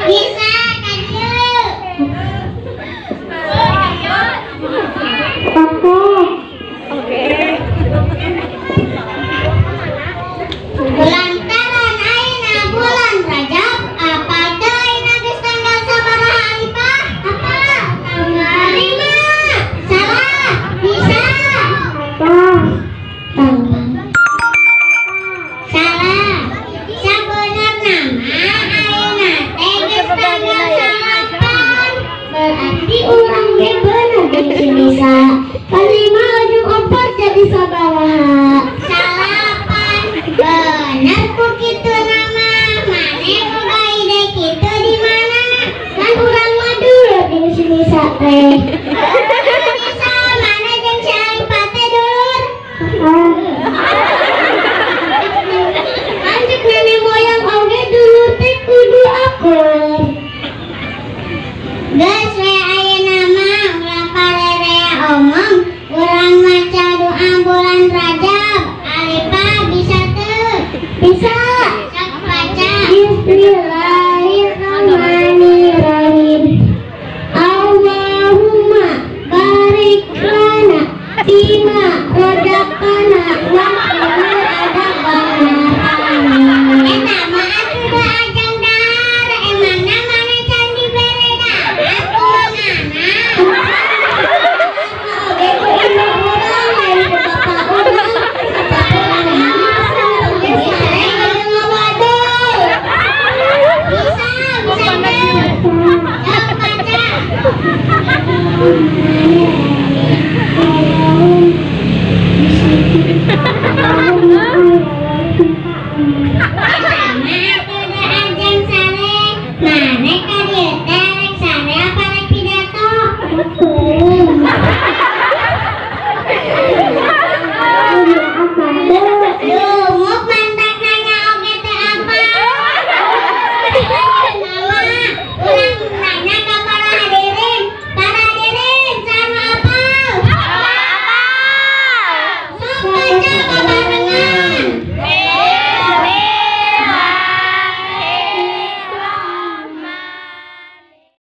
Bisa ka dieu. Oke. Lantaran ayeuna bulan Rajab, apal teu ayeuna geus tanggal sabaraha Alifah? Apa? Tanggal 5. Salah. Bisa. Tanggal. Salah. Sabenerna mah ayeuna teh geus tanggal 9. Berarti urang ge bener jeung si Nisa. Pan 5 ujung 4 jadi sabaraha? 9. Bener ku kitu nama. Maneh boga ide kitu di mana? Kan urang mah dulur jeung si Nisa teh.